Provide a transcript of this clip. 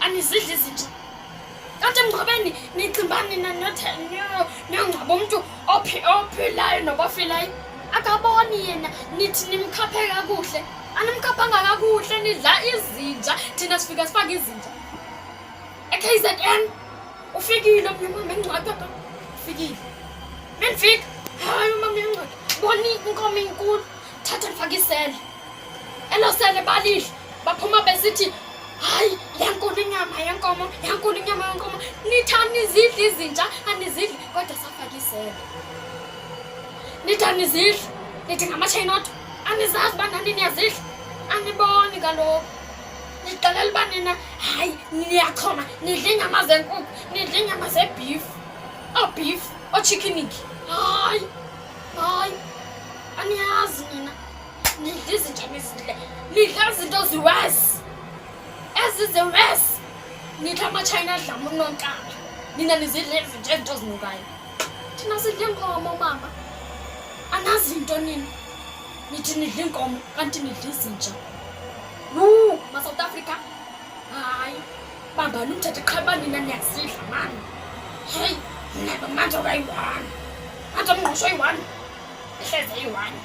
Anizidli izinja. Kanti emngcwabeni nicinga uba nina niyongcwaba umntu ophilayo nobafileyo. Akaboni yena, nithi nimkhaphe kakuhle. Animkhaphanga kakuhle, nidla izinja. Thina sifika sifake izinja. E-KZN ufikile omnye umama engcwatywa ka. Ufikile. Bendifika. Hayi umama uyangcwatywa. Bona inkomo inkulu. Thatha ndifake isele. Elo sele balidla. Baphuma besithi hayi yankulu inyama yenkomo, yankulu inyama yenkomo. Nithi anizidli izinja, anizidli kodwa safaka isele. Nithi anizidli, nithi ngamatshayinodwa. Anizazi uba nani niyazidla. Aniboni kaloku. Nixelela uba nina hayi niyachoma, nidla iinyama zenkukhu, nidla iinyama zebhifu, oobhifu, oochickeniki. Hayi, hayi, aniyazi nina. Nidla izinja nizidle, nidla izinto ziwesi, ezi ziwesi. Nidla amatshayina adla unonkaba, nina nizidla izinja izinto ezinukayo. Thina sidla iinkomo mama, anazi nto nina. Nithi nidla iinkomo kanti nidla izinja. Wuu, maSouth Africa, hayi bambani umthetho qha uba nina niyazidla mani. Heyi, mna lo manzi okayi-one, manzi omngqusho oyi-one, ehleze eyi-one.